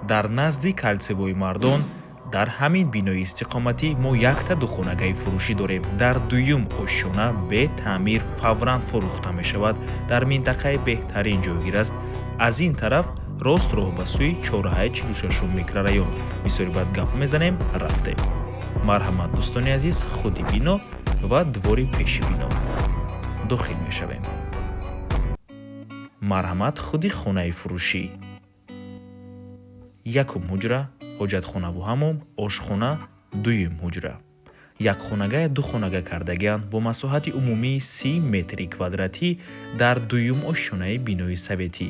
Дар назди кольцевой Мардон, дар ҳамин бинои истиқоматӣ мо якта духонагаи фурӯшӣ дорем. Дар дуюм ошёна, бе таъмир, фавран фурӯхта мешавад. Дар минтақаи беҳтарин ҷойгир аст. Аз ин тараф рост роҳ ба сӯи чорраҳаи 46-ум микрорайон. Бисёри баъд гап мезанем, рафтем. Марҳамат, дӯстони азиз, худи бино ва двори пеши бино. Дохил мешавем. Марҳамат, худи хонаи фурӯшӣ. Якум ҳуҷра, ҳоҷатхонаву ҳаммом, ошхона, дуюм ҳуҷра. Якхонагая духонага кардагианд бо масоҳати умумии 30 метри квадратӣ дар дуюм ошёнаи бинои советӣ.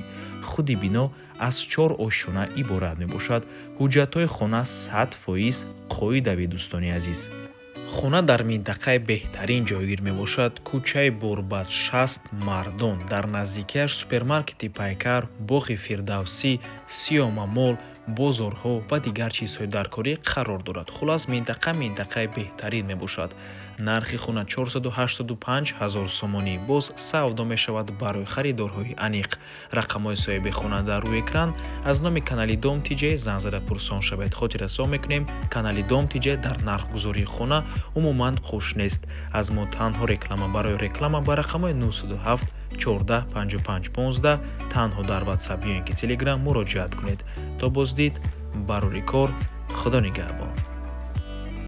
Худи бино аз чор ошёна иборат мебошад. Ҳуҷҷатҳои хона 100% қоидавӣ, дӯстони азиз. Хона дар минтақаи беҳтарин ҷойгир мебошад: кӯчаи Борбад, 60, Мардон. Дар наздикиаш супермаркети «Пайкар», боғи Фирдавсӣ, Сиёма Мол, бозорҳо ва дигар чизҳои даркорӣ қарор дорад. Хуллас, минтақа минтақаи беҳтарин мебошад. Нархи хона 485 ҳазор сомонӣ, боз савдо мешавад барои харидорҳои аниқ. Рақамҳои соҳиби хона дар рӯи экран. Аз номи канали Дом Тиҷ занг зада пурсон шавед. Хотиррасон мекунем, канали Дом Тиҷ дар нархгузории хона умуман қуш нест. Аз мо танҳо реклама. Барои реклама ба рақамҳои 907 14 55 15 танҳо дар Ватсап ё ин ки Телеграм муроҷиат кунед. То боздид, барори кор, Худо нигаҳбон.